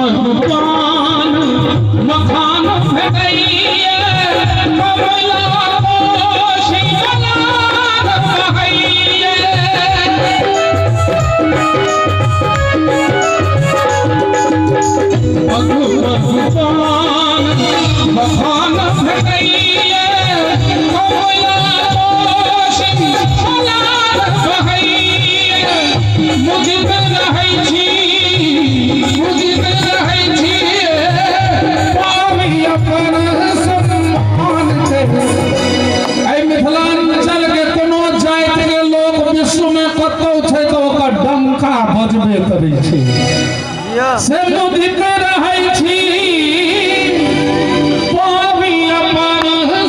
मधुपान मखान भेटैये, कमला कोशी बलान बहैये। मधुपान मखान भेटैये, कमला कोशी बलान बहैये। मुदित रहै छी, मुदित रहै छी, पाबि अपन सम्मान के। एहि मिथिलांचल के कोनो जाति के लोक विश्व में कतौ छै तऽ ओकर डंका बजबे करै छै। से मुदित रहै छी पाबि अपन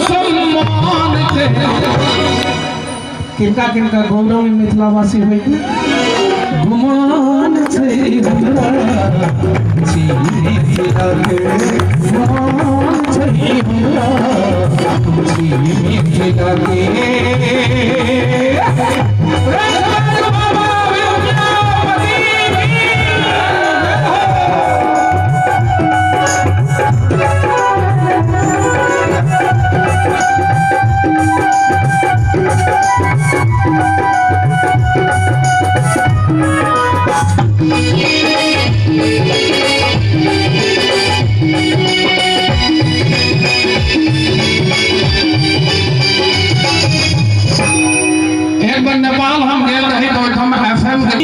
सम्मान के। किनका किनका गौरव मिथिलावासी होइ के गुमान छै हमरा छी मिथिला के, गुमान छै हमरा छी मिथिला के। बाबा विद्यापति की। एक बार नेपाल हम गेल रही तऽ ओहिठाम एफ एम के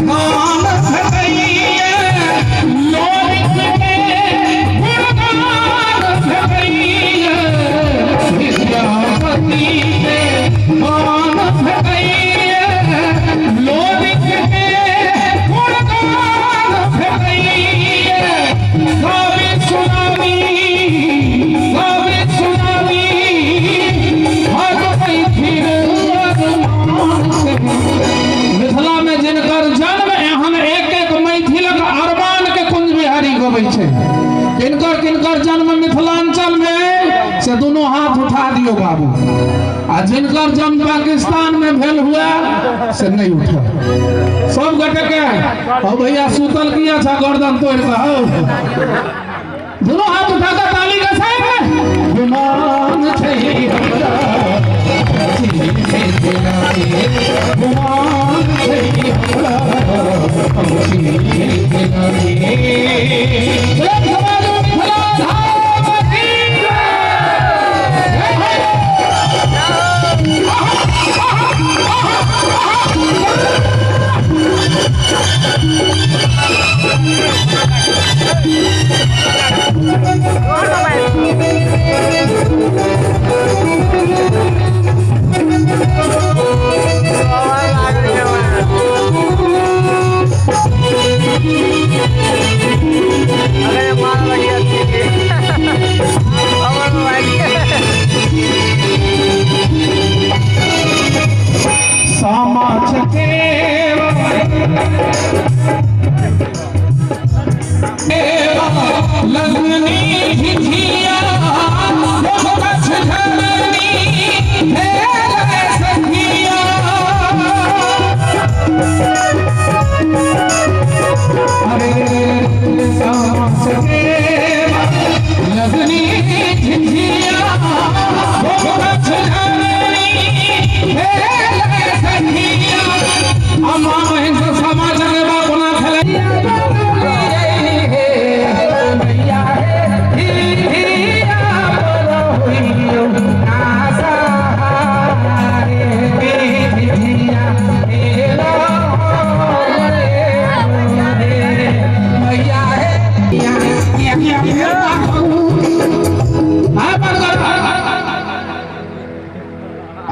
गान भेटैये, लोक के गुणगान भेटैये, विद्यापति के गान भेटैये, लोक के गुणगान भेटैये। गाबि सुनाबी, गाबि सुनाबी हर मैथिल अरमान के। मिथिला में जिनकर जन्म, एहन एक एक मैथिलक अरमान के कुंज बिहारी गबै छै। किनकर किनकर जन्म मिथिलांचल में, से दोनों हाथ उठा दियो बाबू। आ जिनकर जन्म पाकिस्तान में भेल हुआ, से नहीं उठा सब गोटे के। हो भैया, सुतल किया छा गर्दन तोड़ के? हो, दोनों हाथ उठा के ताली के साथ में। गुमान छै हमरा छी मिथिला के, गुमान छै हमरा छी मिथिला के। प्रेम समाज मिथिला धाम की जय हो। अगर मार लगी अच्छी हमर मोबाइल। सामा चकेवा लगनी झिझिया, मोहब्बत झरनी खेले सखिया। अरे सामा चकेवा लगनी झिझिया, मोहब्बत झरनी खेले सखिया। अम्मा बहिन सब सामा चकेवा कोना खेले?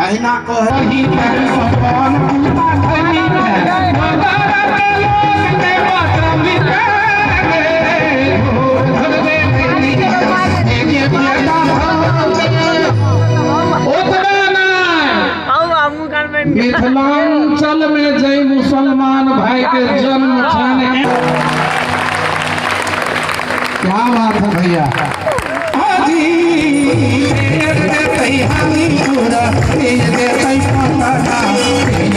अहिना कहे। ओतबे नहि, आउ हमहूँ कान में। मिथिलांचल में जय मुसलमान भाई के जन्म छनि। क्या बात है भैया। हाजी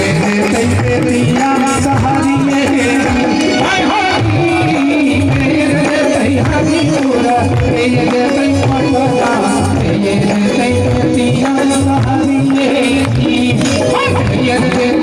देतै बेरिया सहारिये। हरियर।